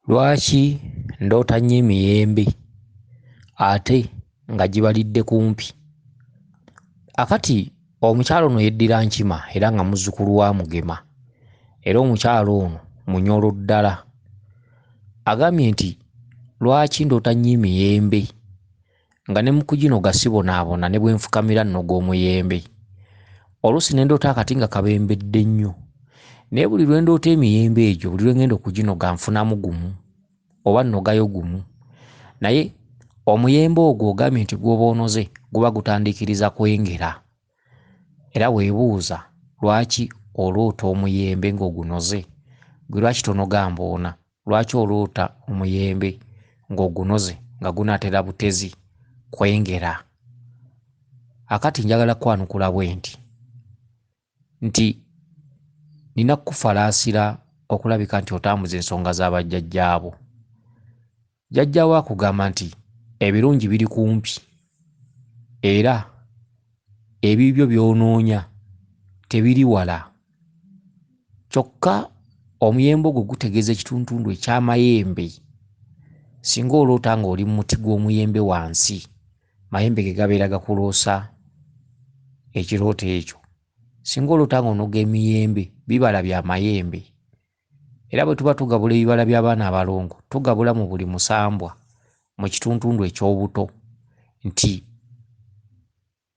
Lwaki ndoota nnyo emiyembe ate nga gibalidde kumpi? Akati omukyala ono yeddira Nkima era nga muzzukulu wa Mugema era omukyala ono munyolo ddala. Agambye nti lwaki ndoota nnyo emiyembe nga ne mu kuginoga sibonaabona ne bwe nfukamira nnoga omuyembe. Oluusi ne ndoota akati nga kabembedde nnyo naye buli lwe ndoota emiyembe egyo buli lwe ngenda okuginoga nfunamu gumu oba nnogayo gumu naye omuyembe ogwo ogambye nti gw'oba onoze guba gutandiikiriza kwengera era weebuuza lwaki oloota omuyembe ng'ogunoze gwe lwaki tonoga mboona lwaki oloota omuyembe ng'ogunoze nga gunaatera butezi kwengera. Akati njagala kwanukula bwe nti nti nina kukufalaasira okulabika nti otambuza ensonga za bajjajjaabo. Jjajjaawo akugamba nti ebirungi biri kumpi era ebibyo by'onoonya tebiri wala. Kyokka omuyembe ogwo gutegeeza ekitundutundu eky'amayembe. Singa oloota ng'oli mu muti gw'omuyembe wansi, mayembe ge gabeera gakuloosa ekirooto ekyo. Singa oloota ng'onoga emiyembe, bibala bya mayembe. Era bwe tuba tugabula ebibala by'abaana abalongo, tugabula mu buli musambwa mu kitundutundu eky'obuto nti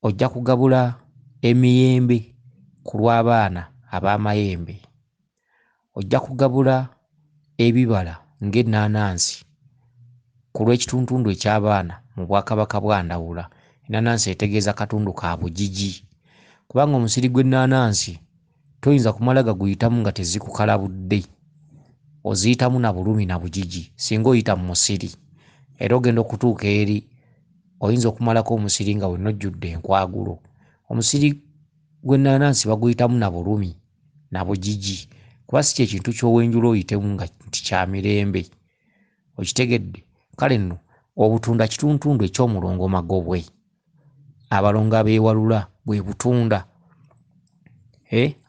ojja kugabula emiyembe ku lw'abaana ab'amayembe. Ojja kugabula ebibala ng'ennaanansi ku lw'ekitundutundu eky'abaana mu bwakabaka bwa Ndawula. Ennaanansi etegeeza katundu ka bugigi kubanga omusiri gw'ennaanansi toyinza kumala gaguyitamu nga tezikukalabudde. Oziyitamu na bulumi na bugigi singa oyita mu musiri era ogenda okutuuka eri oyinza okumalako omusiri nga wenna ojjudde enkwagulo. Omusiri gw'ennaanansi baguyitamu na bulumi na bugigi kuba si kye kintu ky'owenjula oyitemu nga nti kya mirembe. Okitegedde? Kale nno obutunda kitundutundu eky'omulongo Magobwe. Abalongo abeewalula bwe butunda.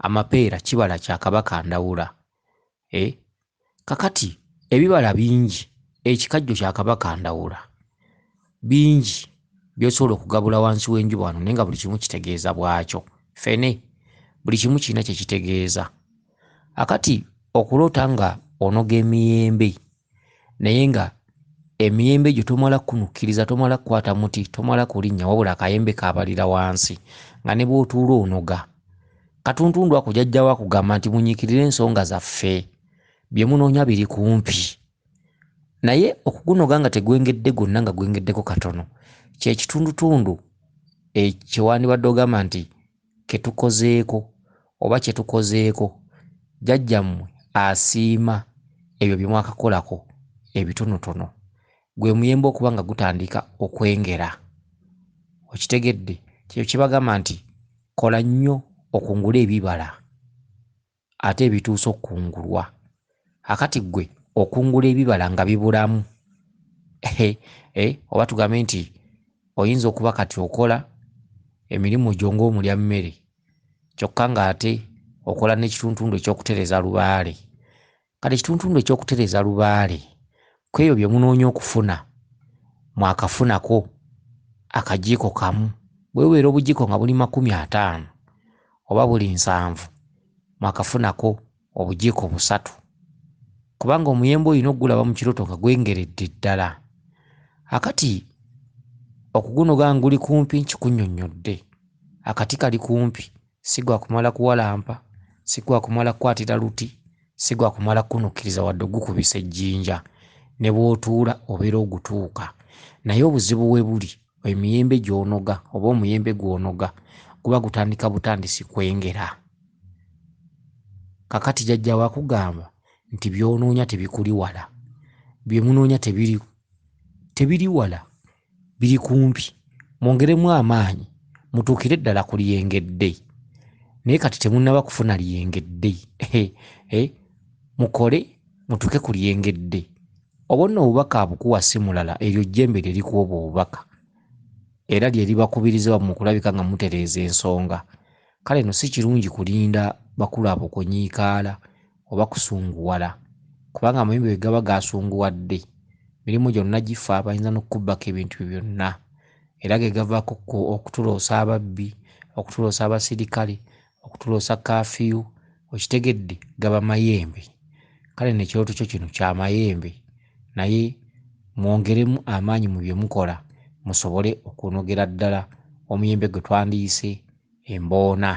Amapeera kibala kya Kabaka Ndawula. Kakati ebibala bingi, ekikajjo kya Kabaka Ndawula. Bingi by'osobola okugabula wansi w'enjuba wano naye nga buli kimu kitegeeza bwakyo. Ffene buli kimu kirina kye kitegeeza. Akati okuloota nga onoga emiyembe naye nga emiyembe egyo tomala kukunukkiriza, tomala kukwata muti, tomala kulinnya wabula akayembe kaabalira wansi nga ne bw'otuula onoga. Katuntundu ako jjajjaawo akugamba nti munyiikirire ensonga zaffe, bye munoonya biri kumpi. Naye okugunoga nga tegwengedde gwonna nga gwengeddeko katono kye kitundutundu kye wandibadde ogamba nti ke tukozeeko oba kye tukozeeko jjajjammwe asiima ebyo bye mwakakolako ebitonotono. Gwe muyembe okuba nga gutandika okwengera. Okitegedde? Kyekyo kye bagamba nti kola nnyo okungule ebibala ate ebituuse okukungulwa. Akati ggwe okungula ebibala nga bibulamu. Oba tugambe nti oyinza okuba kati okola emirimu gyo ng'omulya mmere kyokka ng'ate okola n'ekitundutundu eky'okutereza lubaale. Kati ekitundutundu eky'okutereza lubaale ku ebyo bye munoonya okufuna mwakafunako akajiiko kamu. Bwe bubeera obujiiko nga buli 50 oba buli 70 mwakafunako obujiiko 3 kubanga omuyembe olina okugulaba mu kirooto nga gwengeredde ddala. Akati okugunoga nga guli kumpi nkikunnyonnyodde. Akati kali kumpi si gwa kumala kuwalampa, si gwa kumala kukwatira luti, si gwa kumala kukunukkiriza wadde okugukubisa ejjinja. Ne bw'otuula obeera ogutuuka. Naye obuzibu we buli emiyembe gy'onoga oba omuyembe gw'onoga guba gutandika butandisi kwengera. Kakati jjajjaawo akugamba nti by'onoonya tebikuli wala, bye munoonya tebiri wala, biri kumpi. Mwongeremu amaanyi mutuukire ddala ku lyengedde. Naye kati temunnaba kufuna lyengedde. Mukole mutuuke ku lyengedde. Obwo nno obubaka abukuwa si mulala, eryo jjembe lye likuwa obwo obubaka. Era lye libakubiriza wammwe okulabika nga mutereeza ensonga. Kale nno si kirungi kulinda bakulu abo kunyiikaala oba kusunguwala. Kubanga amayembe bwe gaba gasunguwadde, mirimu gyonna gifa, bayinza n'okukubbako ebintu byo byonna. Era ge gavaako okutuloosa ababbi, okutuloosa abasirikale, okutuloosa kaafiyu, okitegedde, gaba mayembe. Kale nno ekirooto kyo kino kya mayembe, naye mwongeremu amaanyi mu bye mukola musobole okunogera ddala omuyembe gwe twandiyise emboona.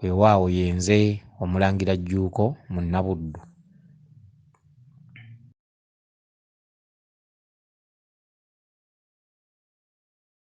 Weewaawo ye nze Omulangira Jjuuko Munnabuddu.